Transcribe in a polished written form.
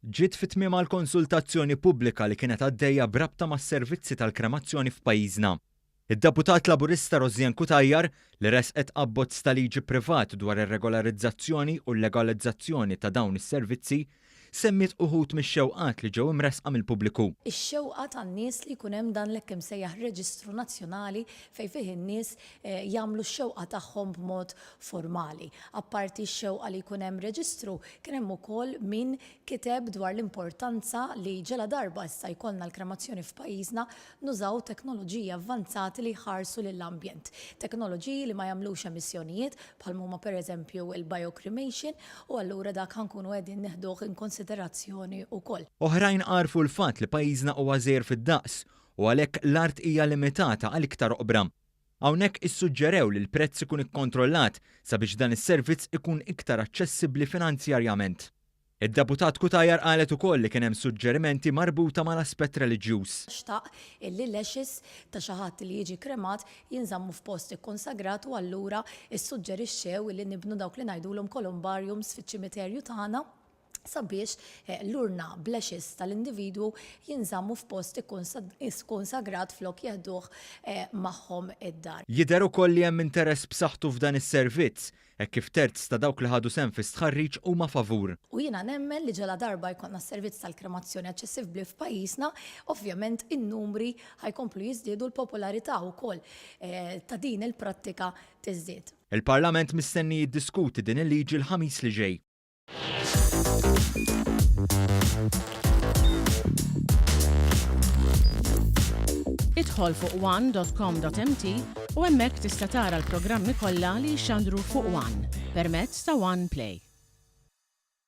Ġiet fi tmiemha l-konsultazzjoni pubblika li kienet għaddejja b'rabta mas-servizzi tal-kremazzjoni f'pajjiżna. Id-Deputat Laburista Rosianne Cutajar, li ressqet abbozz ta' liġi privat dwar ir-regolarizzazzjoni u l-legalizzazzjoni ta' dawn is-servizzi, semmiet uħud mix-xewqat li ġew imressqa mill-pubbliku. Ix-xewqa tan-nies li jkun hemm dan l-hekk imsejjaħ reġistru nazzjonali fejn fih in-nies jagħmlu x-xewqa tagħhom b'mod formali. Apparti x-xewqa li jkun hemm reġistru, kien hemm ukoll min kiteb dwar l-importanza li ġeladarba issa jkollna l-kremazzjoni f'pajjiżna nużaw teknoloġiji avvanzati li jħarsu lill-ambjent. Teknoloġiji li ma jagħmlux emissjonijiet bħal m'huma pereżempju l-biocremation u allura dak ħa nkunu qegħdin neħduh in konsiderazzjoni wkoll. Oħrajn għarfu l-fatt li pajjiżna huwa żgħir fid-daqs u għalhekk l-art hija limitata għal iktar oqbra. Hawnhekk issuġġerew li l-prezz ikun ikkontrollat sabiex dan is-servizz ikun iktar aċċessibbli finanzjarjament. Id-Deputat Cutajar qalet ukoll li kien hemm suġġerimenti marbuta mal-aspett reliġjuż. Xtaq illi l-ashes ta' xi ħadd li jiġi kremat jinżammu f'post ikkonsagrat u allura ssuġġerixxew illi nibnu dawk li ngħidulhom columbariums fiċ-ċimiterju tagħna. sabiex l-urna bl-ashes tal-individwu jinżammu f'post ikkonsagrat flok jeħduh magħhom id-dar. Jidher ukoll li hemm interess b'saħħtu f'dan is-servizz, hekk kif terz ta' dawk li ħadu sehem fi stħarriġ huma favur. U jiena nemmen li ġaladarba jkollna s-servizz tal-kremazzjoni aċċessibbli f'pajjiżna, ovvjament in-numri ħa jkomplu jiżdiedu u l-popolarità wkoll ta' din il-prattika tiżdied. Il-Parlament mistenni jiddiskuti din il-liġi l-Ħamis li ġej. Idħol fuq one.com.mt u hemmhekk tista' tara l-programmi kollha li jixxandru fuq One permezz ta' One Play.